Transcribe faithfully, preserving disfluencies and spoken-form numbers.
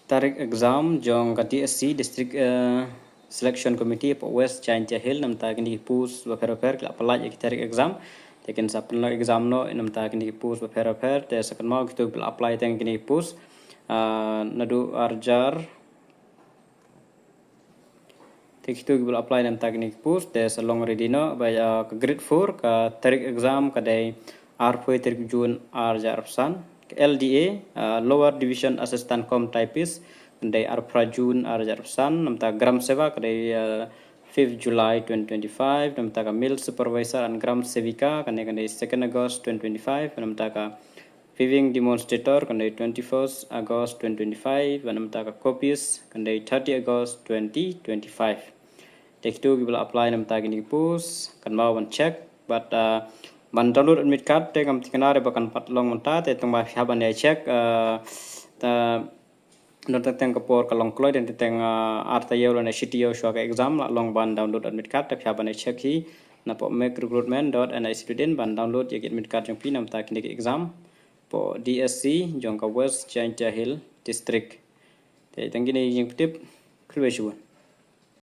Tarik exam jong ka D S C, District uh, Selection Committee hapoh West Jaintia Hills, namta kine ki post bapher bapher ki la pyllait ïa ki tarik exam. Te kin sa pynlong exam noh namta kine ki post bapher bapher, te sa kynmaw kito ki la apply tang kine ki post. Uh, naduh arjar Te kito ki ba la apply namta kine ki post te sa long ready noh ba ïa ka grade four ka tarik exam ka dei arphew tarik June arhajar arphew san. Ka L D A, uh, Lower Division Assistant cum Typist, ka dei arphew June arhajar arphew san. Namta Gram Seva ka dei uh, fifth July twenty twenty-five. Namta ka Male Supervisor and Gram Sevika ka dei, ka dei second August twenty twenty-five. Namta ka Viewing Demonstrator ka dei twenty-first August twenty twenty-five, bad namta ka Copyist ka dei thirty August twenty twenty-five. Te kito ki ba la apply namta kine ki post, kynmaw ban check bad uh, ban download admit card te kam tikna re ba kan pat long mynta, te tang ba phi hap ban ïa check uh, ta don teng teng ka por ka long kloi, don teng teng uh, ar taïew lane shi taïew shuwa ka exam la long ban download admit card, te phi hap ban ïa check hi napoh mec recruitment dot N I C dot in ban download ïa ki admit card jong phi namta kine ki exam hapoh D S C jong ka West Jaintia Hills District. Te tang kine jingpyntip, khublei shibun.